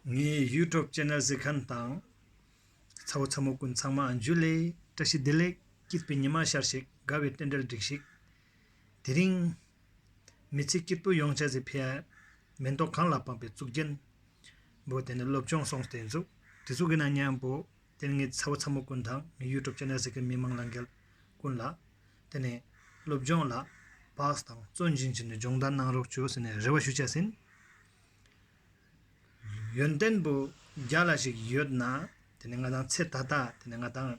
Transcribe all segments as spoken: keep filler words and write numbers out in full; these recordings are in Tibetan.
ངའི་ཡུ་ཊུབ་ཅེ་ནལ་གཟིགས་མཁན་དང་། ཚ་བོ་ཚ་མོ་ཀུན་ཚང་མ་འཇུ་ལེ། བཀྲ་ཤིས་བདེ་ལེགས། སྐྱིད་པའི་ཉི་མ་ཤར་ཞིག་དགའ་བའི་རྟེན་འབྲེལ་འགྲིགས་ཤིག་དེ་རིང་། མི་ཚེ་སྐྱིད་པོ་ཡོང་ཆ་ཟེར་ཕི་ཡ། མེ་ཏོག་གང་ལ་ཕངས་པའི་གཙུག་རྒྱན། བོ་དེ་ནི་སློབ་སྦྱོང་སོང་སྟེ་འཛུགས། དེ་ཚོ་གི་ན་མཉམ་པོ། དེ་ནི་ངའི་ཚ་བོ་ཚ་མོ་ཀུན་དང་ངའི་ཡུ་ཊུབ་ཅེ་ནལ་གཟིགས་མཁན་མི་མང་ལྷན་རྒྱས་ཀུན་ལ། དེ་ནི་སློབ་སྦྱོང་ལ་བག་དང་བརྩོན་ཞིང་བྱས་ནས་སྦྱོང་བརྡར་གནང་རོགས་བྱོས་ཟེར་ནས་རེ་བ་ཞུ་ཆ་ཟིན། ཡོན་ཏན་པོ་རྒྱ་ལ་ཞིག་ཡོད་ན། དེ་ནི་ང་དང་ཚེ་ད་ལྟ་དེ་ནི་ང་དང་།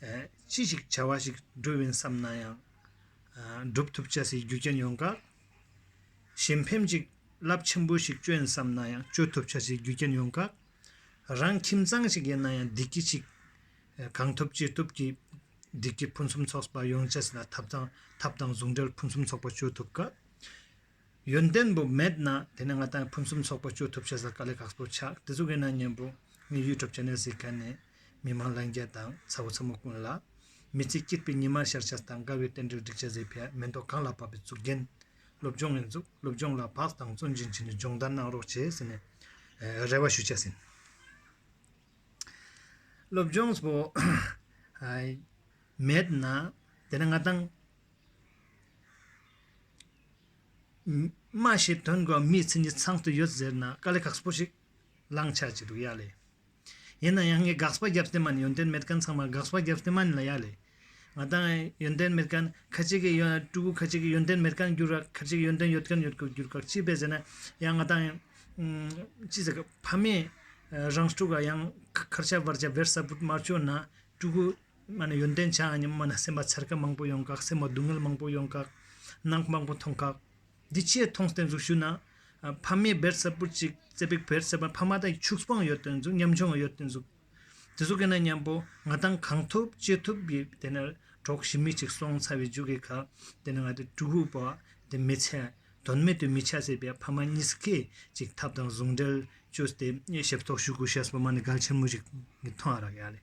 ཨེ། ཅི་ཞིག་བྱ་བ་ཞིག་སྒྲུབ་ཡིན་བསམ་ན་ཡང་། ཨ། སྒྲུབ་ཐུབ་ཆ་སའི་རྒྱུ་རྐྱེན་ཡོང་ག་གཞན་ཕན་ཅིག་རླབས་ཆེན་པོ་ཞིག་བཅོ་ཡིན་བསམ་ན་ཡང་བཅོ་ཐུབ་ཆ་སའི་རྒྱུ་རྐྱེན་ཡོང་ག་རང་ཁྱིམ་ཚང་ཞིག་ཡིན་ན་ཡང་བདེ་སྐྱིད་ཅིག་ཨེ། གང་ཐུབ་ཅི་ཐུབ་ཀྱིས་བདེ་སྐྱིད་ཕུན་སུམ་ཚོགས་པ་ཡོང་ཆ་ཟེར་ན་ཐབས་དང་ཐབས་དང་ཟུང་འབྲེལ་ཕུན་སུམ་ཚོགས་པ་བཅོ་ཐུབ་ག་ཡོན་ཏན་པོ་མེད་ན་དེ་ནི་ང་དང་ཕུན་སུམ་ཚོགས་པ་བཅོ་ཐུབ་ཆ་ས་དཀའ་ལས་ཁག་པོ་ཆགས། དེ་ཚོ་གི་ན་མཉམ་པོ་ངའི་ཡུ་ཊུབ་ཅེ་ནལ་གཟིགས་མཁན་ནི་མི་མང་ལྷན་རྒྱས་དང་ཚ་བོ་ཚ་མོ་ཀུན་ལ། མི་ཚེ་སྐྱིད་པའི་ཉི་མ་ཤར་ཆ་དང་དགའ་བའི་རྟེན་འབྲེལ་འགྲིགས་ཆ་ཟེར་ཕི་ཡ་མེ་ཏོག་གང་ལ་ཕངས་པའི་གཙུག་རྒྱན། སློབ་སྦྱོང་ཡིན་འཛུགས། སློབ་སྦྱོང་ལ་བག་དང་བརྩོན་ཞིང་བྱས་ནས་སྦྱོང་བརྡར་གནང་རོགས་བྱེད་ཟེར་ནས་རེ་བ་ཞུ་ཆ་ཟིན། སློབ་སྦྱོང་པོ་མེད་ན་དེ་ནི་ང་དང་། མ་ཤེས་དོན་གོ་མིའི་མཚན་ཉིད་ཚང་དུ་ཡོད་ཟེར་ན་དཀའ་ལས་ཁག་པོ་ཞིག་ལངས་ཆ་ཅི་འདུག་ཡ་ལེ། ཡིན་ན་ཡང་ངས་དགག་པ་བརྒྱབ་སྟེ་མ་ནི་ཡོན་ཏན་མེད་མཁན་ཚང་མ་དགག་པ་བརྒྱབ་སྟེ་མ་ནི་ལ་ཡ་ལེ། ང་དང་ཡོན་ཏན་མེད་མཁན་ཁ་ཅིག་གི་ཡོན་ཕྲུ་གུ་ཁ་ཅིག་གི་ཡོན་ཏན་མེད་མཁན་འགྱུར་ར་ཁ་ཅིག་ཡོན་ཏན་ཡོད་མཁན་ཡོད་འགྱུར་ག་ཅི་བས་ཟེར་ན་ཡང་ང་དང་ཅི་ཟེར་ག་ཕ་མས་རང་ཕྲུ་གུ་ཡང་ཁར་ཆ་བར་ཆ་བེར་ས་བུད་མ་བཅོ་ན། ཕྲུ་གུ་མ་ནི་ཡོན་ཏན་ཆགས་ཉམ་མ་ནི་སེམས་པ་འཚེར་ཁ་མང་པོ་ཡོང་གག་སེམས་པ་སྡུག་བསྔལ་མང་པོ་ཡོང་གག་སྣང་མང་པོ་མཐོང་གག་འདི་ཆེས་མཐོང་སྟེ་འཛུགས་ཞུ་ན། ཕ་མས་བེར་ས་བུད་ཅིག་ཙེ་པིག་བེར་ས་བ་ཕ་མ་དང་ཕྱུགས་སྤང་ཡོད་དེ་འཛུགས་ཉམ་ཆུང་ཡོད་དེ་འཛུགས། དེ་ཚོ་གི་ན་མཉམ་པོ་ང་དང་གང་ཐུབ་ཅི་ཐུབ་ཡིས་དེ་ནི་གྲོགས་ཞི་མི་ཅིག་སོང་ཚ་བའི་རྒྱུ་གི་ཁ་དེ་ནི་ང་དེ་ཕྲུ་གུ་པ་དེ་མི་ཚེ། དོན་མེད་དུ་མི་ཆ་ཟེར་བའི་ཕ་མ་གཉིས་ཀས་ཅིག་ཐབས་དང་ཟུང་འབྲེལ་བཅོས་ཏེ་ཞིབ་ཚགས་ཞུ་དགོས་ཤེས་པ་མ་ནི་གལ་ཆེན་མོ་ཞིག་མཐོང་ཨ་རག་ཡ་ལེ།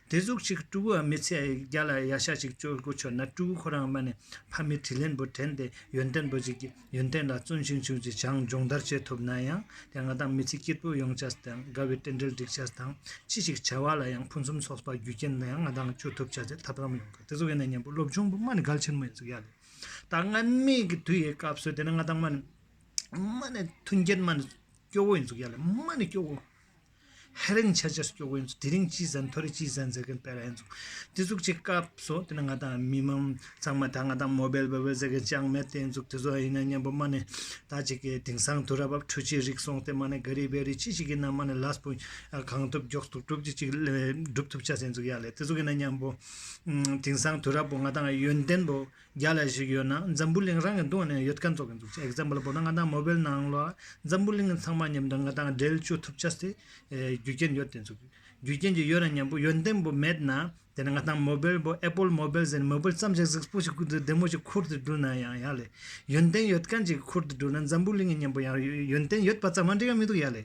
དེ་ཟུག་ཅིག་ཕྲུ་གུ་མི་ཚེ་རྒྱ་ལ་ཡ་ཤ་ཅིག་བཅོ་དགོས་ཆོད་ན་ཕྲུ་གུ་ཁོ་རང་མ་ནི་ཕ་མའི་དྲིན་ལན་པོ་དྲན་ཏེ་ཡོན་ཏན་པོ་ཅིག་གི་ཡོན་ཏན་ལ་བརྩོན་ཤིང་ཆུང་ཅིག་སྦྱང་སྦྱོང་བརྡར་བྱེད་ཐུབ་ན་ཡང་དེ་ང་དང་མི་ཚེ་སྐྱིད་པོ་ཡོང་ཆ་དང་དགའ་བའི་རྟེན་འབྲེལ་འགྲིག་ཆ་དང་ཅི་ཞིག་བྱ་བ་ལ་ཡང་ཕུན་སུམ་ཚོགས་པ་རྒྱུ་རྐྱེན་ལ་ཡང་ང་དང་བཅོ་ཐུབ་ཆ་ཟེར་ཐབས་ལམ་ཡོང་གི་དེ་ཚོ་གི་ནས་མཉམ་པོ་སློབ་སྦྱོང་པོ་མ་ནི་གལ་ཆེན་མོ་ཡིན་ཚུགས་ཡ་ལེ། ད་སྔ་མའི་གི་དུས་ཡི་སྐབས་སུ་དེ་ནི་ང་དང་མ་ནི་མ་ནི་མཐུན་རྐྱེན་མ་ནི་སྐྱོ་བོ་ཡིན་ཚུགས་ཡ་ལེ་མ་ནི་སྐྱོ་བོ། ཧེ་རན་ཆ་ཆ་སྐྱོ་བོ་ཡིན་ཚུགས་དེ་རིང་ཅི་ཟན་ཐོ་རེ་ཅི་ཟན་ཟེར་གིན་པེ་ར་ཡིན་ཚུགས། དེ་ཚུགས་ཅིག་སྐབས་སུ་དེ་ནི་ང་དང་མི་མང་ཚང་མ་ད་ང་དང་མོ་བེལ་བེ་བེ་ཟེར་གིན་ཅང་མེད་དེ་ཡིན་ཚུགས་དེ་ཚོ་ཡིན་ན་མཉམ་པོ་མ་ནི་ད་ཅིག་གི་དེང་སང་དུས་རབས་འཕྲུལ་ཆས་རིག་སོང་སྟེ་མ་ནི་ག་རི་བེ་རི་ཅི་ཞིག་ཡིན་ན་མ་ནི་ལས་པོ་གང་ཐུབ་མགྱོགས་ཐུབ་ཐུབ་ཅིག་ཅིག་སྒྲུབ་ཐུབ་ཆ་ཟིན་ཚུགས་ཡ་ལེ་དེ་ཚོ་གི་ན་མཉམ་པོ་དེང་སང་དུས་རབས་པོ་ང་དང་ཡོན་ཏན་པོ། རྒྱ་ལ་ཞིག་ཡོད་ན་འཛམ་བུ་གླིང་རང་གི་གདོང་ནས་ཡོད་མཁན་ཚོ་གི་འཛུགས་ཅིག་ཨེག་ཛམ་པལ་པོ་ན་ང་དང་མོ་བེལ་ནང་ལོ་འཛམ་བུ་གླིང་གི་ཚང་མ་མཉམ་དུ་ང་དང་འབྲེལ་བཅོ་ཐུབ་ཆ་སྟེ་རྒྱུ་རྐྱེན་ཡོད་དེ་འཛུགས་རྒྱུ་རྐྱེན་གྱི་ཡོད་ན་མཉམ་པོ་ཡོན་ཏན་པོ་མེད་ན་དེ་ནི་ང་དང་མོ་བེལ་པོ་ཨེ་པོལ་མོ་བེལ་ཟེར་མོ་བེལ་ཙམ་ཞིག་གཟིགས་པོ་ཞིག་བདེ་མོ་ཞིག་ཁུར་དུ་འགྲོ་ན་ཡང་ཡ་ལེ་ཡོན་ཏན་ཡོད་མཁན་ཅིག་ཁུར་དུ་འགྲོ་ན་འཛམ་བུ་གླིང་གི་མཉམ་པོ་ཡང་ཡོན་ཏན་ཡོད་པ་ཙམ་མ་འགྲིག་ག་མི་འདུག་ཡ་ལེ།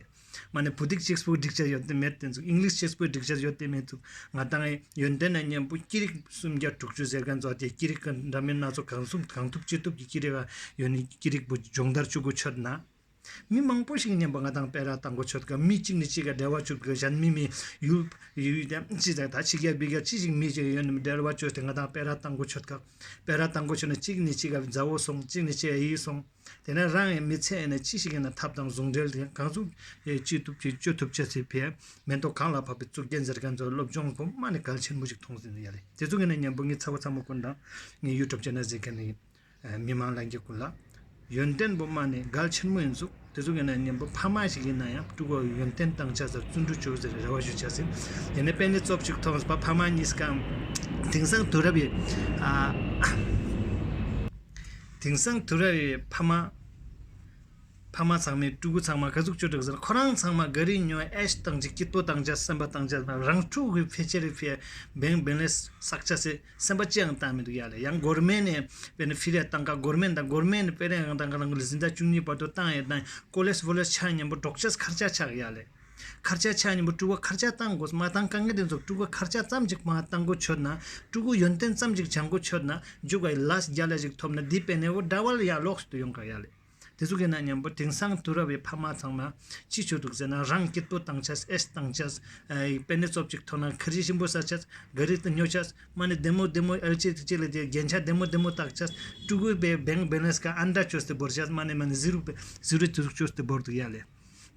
མ་ནི་བོད་ཡིག་གཅིག་པོ་འགྲིག་ཆ་ཡོད་དེ་མེད་དེ་འཛུགས། ཨིང་ལིཤ་གཅིག་པོ་འགྲིག་ཆ་ཡོད་དེ་མེད་འཛུགས། ང་དང་ཡོན་ཏན་ན་མཉམ་པོ་ཀི་རིག་སུམ་བརྒྱ་དྲུག་ཅུ་ཟེར་མཁན་ཚོ་དེ་ཀི་རིག་གི་འདྲ་མིན་སྣ་ཚོགས་གང་གསུམ་གང་ཐུབ་ཅི་ཐུབ་ཀྱི་ཀི་རིག་ག་ཡོད་ནི་ཀི་རིག་པོ་སྦྱོང་བརྡར་བཅུག་གོ་ཆོད་ན། མི་མང་པོ་ཞིག་མཉམ་པོ་ང་དང་སྤེ་ར་བཏང་གོ་ཆོད་ག་མི་གཅིག་ནི་གཅིག་ག་འབྲེལ་བ་བཅུག་གི་གཞན་མི་མི་ཡུལ་ཡུལ་དེ་ཅི་ཟེར་ད་ཕྱི་རྒྱལ་བི་རྒྱལ་ཅི་ཞིག་མི་ཅིག་ཡོད་ནི་འབྲེལ་བ་བཅོས་ཏེ་ང་དང་སྤེ་ར་བཏང་གོ་ཆོད་ག་སྤེ་ར་བཏང་གོ་ཆོད་ན་གཅིག་ནི་གཅིག་ག་མཛའ་བོ་སོང་གཅིག་ནི་གཅིག་ཡི་སོང་། དེ་ནས་རང་གི་མི་ཚེ་ཡིན་ན་ཅི་ཞིག་ཡིན་ན་ཐབས་དང་ཟུང་འབྲེལ་དེ་གང་ཟུག་ཅི་ཐུབ་ཅི་སྤྱོད་ཐུབ་ཅི་ཟེར་བའི་མེ་ཏོག་གང་ལ་ཕོག་པའི་གཙུག་རྒྱན་ཟེར་མཁན་ཚོ་སློབ་སྦྱོང་པོ་མ་ནི་གལ་ཆེན་པོ་ཞིག་མཐོང་ཟིན་ཡ་ལེ། དེ་ཚོ་གི་ནས་མཉམ་པོ་ངའི་ཚ་བོ་ཚ་མོ་ཀུན་དང་ངའི་ཡུ་ཊུབ་ཅེ་ནལ་གཟིགས་མཁན་ནི་མི་མང་ལྷན་རྒྱས་ཀུན་ལ་ཡོན་ཏན་པོ་མ་ནི་གལ་ཆེན་མོ་ཡིན་ཟུག་དེ་ཚོ་གི་ནས་མཉམ་པོ་ཕ་མ་ཞིག་ཡིན་ན་ཡང་ཕྲུ་གུ་ཡོན་ཏན་བཏང་ཆ་ཟེར་བརྩོན་འགྲུས་བྱོས་ཟེར་རེ་བ་ཞུ་ཆ་ཟིན། དེ་ནས་དཔེ་ནི་ཙོགས་ཤིག་མཐོང་པ་ཕ་མ་གཉིས་ཀ་དེང་སང་དུས་རབས་ཡི་ཨ། དེང་སང་དུས་རབས་ཡི་ཕ་མ། ཕ་མ་ཚང་མས་ཕྲུ་གུ་ཚང་མ་ག་ཟུག་བཅོས་འགྲིག་ཟེར་ཁོ་རང་ཚང་མ་ག་རི་ཉོ་ཨེ་ཤ་བཏང་ཅིག་སྐྱིད་པོ་བཏང་ཅ་སེམས་པ་བཏང་ཅ་རང་ཕྲུ་གུའི་ཕལ་ཆེར་ཕི་བེང་བེང་ལེ་བསགས་ཅ་སེ་སེམས་པ་ཅི་ཡང་བཏང་མི་འདུག་ཡ་ལེ། ཡང་གོར་མེན་ནས་པེ་ནི་ཕི་རེ་བཏང་ཀ་གོར་མེན་དང་གོར་མེན་ནས་པེ་རེ་ཡང་བཏང་ཀ་རང་གི་ལི་ཟིན་ད་བཅུ་གཉིས་བར་དུ་བཏང་ཡ་དང་ཀོ་ལེ་ཇ་ཕོ་ལེ་ཇ་ཆ་མཉམ་པོ་འགྲོགས་ཅ་ཁར་ཆ་ཆག་ཡ་ལེ། ཁར་ཆ་ཆ་མཉམ་པོ་ཕྲུ་གུ་ཁར་ཆ་བཏང་དགོས་མ་བཏང་དཀའ་ངལ་དེ་ཚོ་ཕྲུ་གུ་ཁར་ཆ་ཙམ་ཅིག་མ་བཏང་དགོས་ཆོད་ན་ཕྲུ་གུ་ཡོན་ཏན་ཙམ་ཅིག་སྦྱང་དགོས་ཆོད་ན་མཇུག་ག་ལས་རྒྱ་ལ་ཞིག་ཐོབ་ན་འདི་པེ་ནེ་བོ་འདྲ་བ་ལ་ཡ་ལོགས་སུ་ཡོང་ག་ཡ་ལེ། དེ་ཚོ་གི་ན་མཉམ་པོ་དེང་སང་དུས་རབས་པའི་ཕ་མ་ཚང་མ་ཅི་བྱོས་འདུག་ཟེར་ན། རང་སྐྱིད་པོ་བཏང་ཆས། ཨེ་སི་བཏང་ཆས། ཨེ་པེ་ནེ་ཙོབ་ཅིག་ཐོག་ན་ཁ་རི་ཞིམ་པོ་ཟ་ཆས། ག་རི་དུ་ཉོ་ཆས། མ་ནི་བདེ་མོ་བདེ་མོ་ཨེལ་ཅི་དུ་ཅི་ལ་དེ་རྒྱན་ཆ་བདེ་མོ་བདེ་མོ་བཏགས་ཆས། ཕྲུ་གུའི་བེ་བེང་བེ་ལན་སི་ག་ཨན་ཏྲ་བཅོས་ཏེ་བོར་ཆས། མ་ནི་མ་ནི་ཟི་རུ་བེ་ཟི་རུ་དུ་ཟུག་བཅོས་ཏེ་བོར་འདུག་ཡ་ལེ།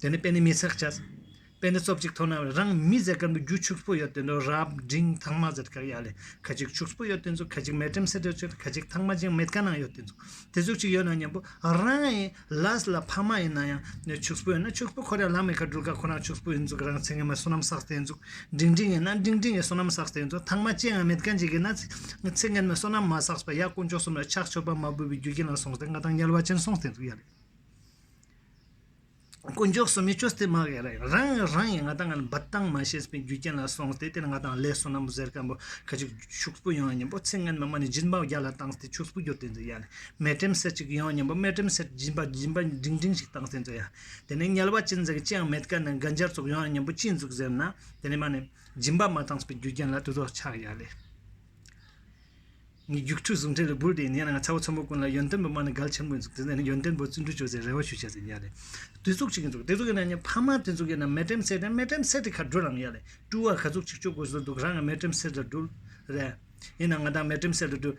དེ་ནས་པེ་ནེ་མི་ཚག་ཆས། པེ་ནེ་ཙོབ་ཅིག་ཐོག་ན་རང་མི་ཟེར་མཁན་པོ་རྒྱུ་ཕྱུག་པོ་ཡོད་དེ་འདྲ། རབ་འབྲིང་ཐང་མ་ཟེར་ག་ཡ་ལེ། ཁ་ཅིག་ཕྱུགས་པོ་ཡོད་དེ་ཚོ། ཁ་ཅིག་མེ་ཏྲེམ་སེ་ཏྲེ་ཆོད། ཁ་ཅིག་ཐང་མ་ཅན་མེད་ཀ་ནང་ཡོད་དེ་ཚོ། དེ་ཚོ་ཅིག་ཡོད་ན་མཉམ་པོ་རང་ཡི་ལས་ལ་ཕ་མ་ཡིན་ན་ཡང་ཕྱུགས་པོ་ཡོད་ན་ཕྱུགས་པོ་ཁོ་ར་ལ་མེ་ཁ་འགྲུལ་ཀ་ཁོ་རང་ཕྱུགས་པོ་ཡིན་ཚུགས། རང་ཚེ་སྔོན་མ་བསོད་ནམས་བསགས་ཏེ་ཡིན་ཚུགས། འབྲིང་འབྲིང་ཡིན་ན་འབྲིང་འབྲིང་ཡི་བསོད་ནམས་བསགས་ཏེ་ཡིན་ཚུགས། ཐང་མ་ཅན་ཡང་མེད་མཁན་ཅིག་ཡིན་ན་ཚེ་སྔོན་མ་བསོད་ནམས་མ་བསགས་པ་ཡ་དཀོན་མཆོག་གསུམ་ལ་ཕྱག་མཆོད་པ་མ་འབུལ་བའི་རྒྱུ་རྐྱེན་ལ་སོང་སྟེ་ང་དང་དམྱལ་བ་ཅན་སོང་སྟེ་ཡིན་ཚུགས་ཡ་ལེ། དཀོན་མཆོག་གསུམ་མི་ཆོས་དེ་མ་གི་རེད། རང་རང་ཡིན་ང་དང་ང་ལ་འབད་ཐང་མ་ཤེས་པའི་རྒྱུ་རྐྱེན་ལ་སོང་སྟེ། དེ་ལ་ང་དང་ལས་བསོད་ནམས་ཟེར་མཁན་པོ་ཁ་ཅིག་ཕྱུགས་པོ་ཡོང་ཡ་མཉམ་པོ་ཚེ་སྔོན་མ་མ་ནི་སྦྱིན་པ་རྒྱ་ལ་བཏང་སྟེ་ཕྱུགས་པོ་གྱུར་ཏེ་འདུག་ཡ་ལེ། མེ་ཏྲེམ་སེ་ཅིག་ཡོང་ཡ་མཉམ་པོ་མེ་ཏྲེམ་སེ་སྦྱིན་པ་སྦྱིན་པ་འབྲིང་འབྲིང་ཞིག་བཏང་སྟེ་འདུག་ཡ། དེ་ནས་དམྱལ་བ་ཅན་ཟེར་གི་ཅི་ཡང་མེད་མཁན་ནི་གན་རྒྱ་ཙོག་ཡོང་ཡ་མཉམ་པོ་ཅི་འཛུགས་ཟེར་ན། དེ་ནས་མ་ནི་སྦྱིན་པ་མ་བཏང་པའི་རྒྱུ་རྐྱེན་ལ་དེ་ཚོ་ཆགས་ཡ་ལེ། ངས་རྒྱུགས་ཁྲུ་ཟུང་འབྲེལ་ལ་འབུལ་ཏེ་ཡིན་ན་ང་ཚ་བོ་ཚ་མོ་ཀུན་ལ་ཡོན་ཏན་པོ་མ་ནི་གལ་ཆེན་པོ་ཡིན་ཚུགས། དེ་ནས་ཡོན་ཏན་པོ་བརྩོན་འགྲུས་བཅོས་ཟེར་རེ་བ་ཞུ་བྱ་ཟེར་ཡ་ལེ། དུས་ཚོགས་ཅིག་ཡིན་ཚུགས། དེ་ཚོ་གི་ན་ཉེ་ཕ་མ་དེ་ཚོ་གི་ན་མེ་ཏྲེམ་སེ་དེ་མེ་ཏྲེམ་སེ་དེ་ཁ་འགྲོ་རང་ཡ་ལེ། ཀྲུ་བ་ག་ཚོགས་ཅིག་བཅོ་དགོས་བཟོ་འདུག་རང་ང་མེ་ཏྲེམ་སེ་དེ་འགྲུལ་རེད། ཡིན་ན་ང་དང་མེ་ཏྲེམ་སེ་དེ་འགྲུལ།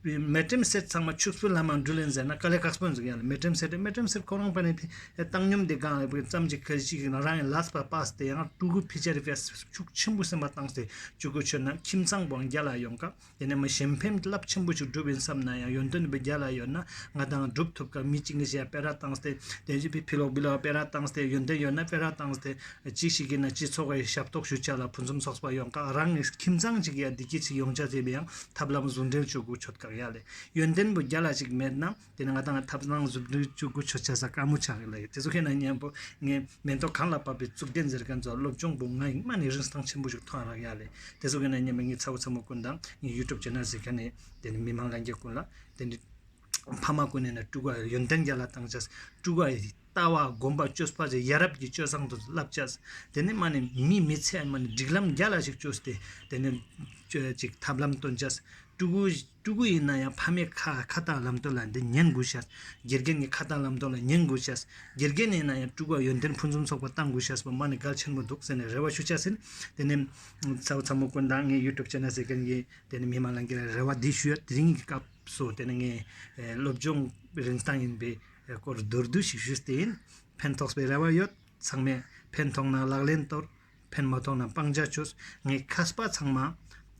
མེ་ཏྲེམ་སེ་ཚང་མ་ཕྱུགས་པོའི་ལམ་མ་འགྲུལ་ཡིན་ཟེར་ན་དཀའ་ལས་ཁག་པོ་ཡིན་ཚུགས་ཡ་ལེ། མེ་ཏྲེམ་སེ་དེ་མེ་ཏྲེམ་སེ་ཁོ་རང་པ་ནི་བཏང་སྙོམས་དེ་གང་ལ་ཙམ་ཅིག་ཁ་ཅིག་ན་རང་ཡ་ལས་པ་པ་སྟེ་ཡང་ཕྲུ་གུ་ཕི་ཅར་ཕེ་ཕྱུགས་ཆེན་པོ་སེམས་པ་བཏང་སྟེ་བཅུ་དགུ་ཆོད་ན་ཁྱིམ་ཚང་པོ་རྒྱ་ལ་ཡོང་ཀ། དེ་ནས་མི་གཞན་ཕན་རླབས་ཆེན་པོ་ཞིག་སྒྲུབ་ཡིན་བསམ་ན་ཡང་ཡོན་ཏན་པའི་རྒྱ་ལ་ཡོད་ན་ང་དང་སྒྲུབ་ཐུབ་ཀ། མི་གཅིག་ངི་ཞེས་སྤེ་ར་བཏང་སྟེ་དེ་བཞིན་པའི་ཕི་ལོག་བི་ལོག་སྤེ་ར་བཏང་སྟེ་ཡོན་ཏན་ཡོད་ན་སྤེ་ར་བཏང་སྟེ་ཅི་ཞིག་ཡིན་ན་སྤྱི་ཚོགས་ཀྱི་ཞབས་ཏོག་ཞུ་བྱ་ལ་ཕུན་སུམ་ཚོགས་པ་ཡོང་ཀ། རང་གི་ཁྱིམ་ཚང་གཅིག་ཡ་བདེ་སྐྱིད་ཅིག་ཡོང་བྱ་ཟེར་བའི་ཡང་ཐབས་ལམ་ཟུང་འབྲེལ་བཅོ་དགོས་ཆོད་ཀ་ཡ་ལེ། ཡོན་ཏན་པོ་རྒྱ་ལ་ཅིག་མེད་ན་དེ་ནི་ང་དང་ཐབས་ལམ་ཟུང་འབྲེལ་བཅོ་དགོས་ཆོད་བྱ་ས་དཀའ་མོ་ཆགས་ཀ་ལ་ཡ། དེ་ཚོ་ཁྱེད་ན་མཉམ་པོ་ངས་མེ་ཏོག་གང་ལ་བབས་པའི་གཙུག་རྒྱན་ཟེར་མཁན་ཚོ་སློབ་སྦྱོང་པོ་ང་ཡིན་མ་ནི་རིན་ཐང་ཆེན་པོ་ཞིག་ཐོན་རག་ཡ་ལེ། དེ་ཚོ་གི་ན་མཉམ་པོ་ངའི་ཚ་བོ་ཚ་མོ་ཀུན་དང་ངའི་ཡུ་ཊུབ་ཅེ་ནལ་ཟེར་མཁན་ནི་དེ་ནི་མི་མང་ལྷན་རྒྱས་ཀུན་ལ་དེ་ནི་ཕ་མ་ཀུན་ནས་ན་ཕྲུ་གུ་ཡོན་ཏན་རྒྱ་ལ་བཏང་ཆས། ཕྲུ་གུ་ལྟ་བ་སྒོམ་པ་སྤྱོད་པ་ཟེར་ཡ་རབས་ཀྱི་སྤྱོད་བཟང་དུ་བསླབ་ཆས། དེ་ནི་མ་ནི་མི་མི་ཚེ་མ་ནི་སྒྲིག་ལམ་རྒྱ་ལ་ཞིག་བཅོས་ཏེ་དེ་ནི་ཅིག་ཐབས་ལམ་སྟོན་ཆས། ཕྲུ་གུ་ཕྲུ་གུ་ཡིན་ན་ཡང་ཕ་མའི་ཁ་ཁ་ཏ་ལམ་སྟོན་ལ་འདི་ཉན་དགོས་ཤག་དགེ་རྒན་གྱི་ཁ་ཏ་ལམ་སྟོན་ལ་ཉན་དགོས་ཤག་དགེ་རྒན་ཡིན་ན་ཡང་ཕྲུ་གུ་ཡོན་ཏན་ཕུན་སུམ་ཚོགས་པ་བཏང་དགོས་ཤག་པ་མ་ནི་གལ་ཆེན་པོ་འདུག་ཟེར་ནས་རེ་བ་ཞུ་ཆ་ཟིན། དེ་ནས་ཚ་བོ་ཚ་མོ་ཀུན་དང་ངའི་ཡུ་ཊུབ་ཅེ་ནལ་ཟེར་མཁན་གྱི་དེ་ནས་མི་མང་ལྷན་རྒྱས་ལ་རེ་བ་འདི་ཞུ་ཡ། དེ་རིང་གི་སྐབས་སུ་དེ་ནས་ངས་སློབ་སྦྱོང་རིན་ཐང་ཡིན་པའི་སྐོར་མདོར་བསྡུས་ཤིག་ཞུས་ཏེ་ཡིན། ཕན་ཐོགས་པའི་རེ་བ་ཡོད། ཚང་མས་ཕན་ཐོགས་ན་ལག་ལེན་གཏོར། ཕན་མ་ཐོགས་ན་སྤང་བྱ་བཅོས། ངའི་མཁས་པ་ཚང་མ་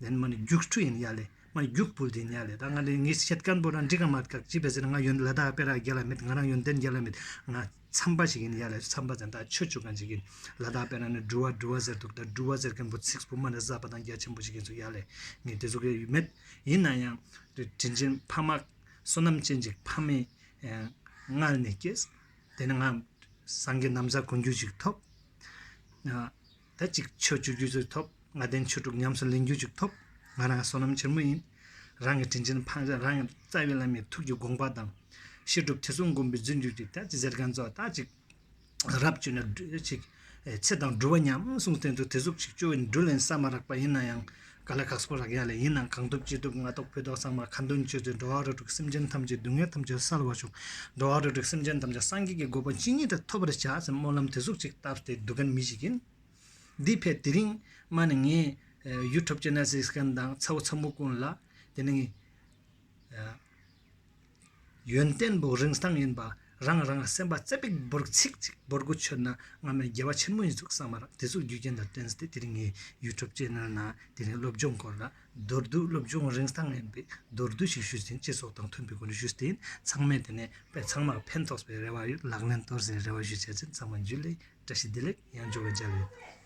དེ་ནི་མ་ནི་རྒྱུགས་ཁྲུ་ཡིན་ཡ་ལེ། མ་རྒྱུགས་ཕུལ་དེ་ཡིན་ཡ་ལེ། ད་ང་ལས་ངའི་བཤད་མཁན་པོ་རང་འགྲིག་ག་མ་ཐག་ཅི་བས་ཟེར་ན་ང་ཡོན་ལ་དྭགས་སྤེ་ར་རྒྱ་ལ་མེད། ང་རང་ཡོན་ཏན་རྒྱ་ལ་མེད། ང་མཚམས་པ་ཞིག་ཡིན་ཡ་ལེ། མཚམས་པ་ཟེར་ད་ཆོས་བཅུ་མཁན་ཞིག་ཡིན། ལ་དྭགས་སྤེ་ར་ནི་འགྲུལ་བ་འགྲུལ་བ་ཟེར་འདུག་ད་འགྲུལ་བ་ཟེར་མཁན་པོ་ཚིག་པོ་མ་ནི་གསར་པ་དང་རྒྱ་ཆེན་པོ་ཞིག་ཡིན་ཚུལ་ཡ་ལེ། ངས་དེ་ཚོ་གི་མེད། ཡིན་ན་ཡང་དྲིན་ཆེན་ཕ་མ་བསོད་ནམས་ཅན་ཅིག་ཕ་མའི་མངལ་ནས་སྐྱེས། དེ་ནི་ང་སངས་རྒྱས་ན་བཟའ་གོན་རྒྱུ་ཅིག་ཐོབ། ད་ཅིག་ཆོས་བཅུ་རྒྱུ་ཅིག་ཐོབ། ང་བདེན་ཆོས་དྲུག་ཉམས་སུ་ལེན་རྒྱུ་ཅིག་ཐོབ། ང་རང་བསོད་ནམས་ཆེན་མོ་ཡིན། རང་གི་དྲིན་ཅན་ཕ་རང་གི་རྩ་བའི་བླ་མའི་ཐུགས་ཀྱི་དགོངས་པ་དང་། བཤད་སྒྲུབ་ཐེག་གསུམ་སྒོམ་པའི་རྫུན་རྒྱུ་ཅིག་ད་ཅི་ཟེར་མཁན་ཚོ་ད་ཅིག་རབ་བྱུང་ན་ཅིག་ཚེ་དང་སྒྲུབ་པ་མཉམ་གསུངས་ཏེ་འདུག་དེ་ཟུག་ཅིག་བཅོ་བའི་འགྲུལ་ལེན་ས་མ་རག་པ་ཡིན་ན་ཡང་། ག་ལ་ཁག་སྤོ་རག་ཡ་ལེ། ཡིན་ནའང་གང་ཐུབ་ཅི་ཐུབ་སྔ་ཐོག་ཕེ་ཐོག་ཚང་མ་ཁ་འདོན་བཅོས་ཏེ་འགྲོ་བ་རིགས་དྲུག་སེམས་ཅན་ཐམས་ཅད་སྡུག་བསྔལ་ཐམས་ཅད་བསལ་བར་ཤོག་འགྲོ་བ་རིགས་དྲུག་སེམས་ཅན་ཐམས་ཅད་སངས་རྒྱས་ཀྱི་གོ་འཕང་ཇི་སྙེད་དུ་ཐོབ་པར་བྱ་ཟེར་སྨོན་ལམ་དེ་ཟུག་ཅིག་བཏབ་སྟེ་འདུག་མཁན་མི་ཞིག་ཡིན། འདི་ཕེ་དེ་རིང་མ་ནི་ངས་ཡུ་ཊུབ་ཅེ་ནལ་ཟིག་མཁན་དང་ཚ་བོ་ཚ་མོ་ཀུན་ལ་དེ་ནི་ངས་ཡོན་ཏན་པོ་རིན་ཐང་ཡིན་པ་རང་རང་སེམས་པ་རྩེ་པིག་འབོར་ཚིག་ཅིག་འབོར་དགོས་ཆོད་ན་ང་མི་དགེ་བ་ཆེན་མོ་ཡིན་ཚུགས་བསམ་མ་རག་དེ་ཚོ་རྒྱུ་རྐྱེན་དང་བསྟུན་སྟེ་དེ་རིང་ངའི་ཡུ་ཊུབ་ཅེ་ནལ་ནང་དེ་རིང་སློབ་སྦྱོང་སྐོར་ལ་མདོར་བསྡུས་སློབ་སྦྱོང་རིན་ཐང་ཡིན་པའི་མདོར་བསྡུས་ཤིག་ཞུས་ཟིན། སྤྱི་ཚོགས་དང་མཐུན་པའི་སྒོ་ནས་ཞུས་ཏེ་ཡིན། ཚང་མས་དེ་ནས་དཔེ་ཚང་མར་ཕན་ཐོགས་པའི་རེ་བ་ཡོད། ལག་ལེན་གཏོར་ཟིན་རེ་བ་ཞུ་བྱས་ཚེ་ཚང་མ་འཇུ་ལེ། བཀྲ་ཤིས་བདེ་ལེགས། ཡང་འཇུ་བ་མཇལ་ཡོད།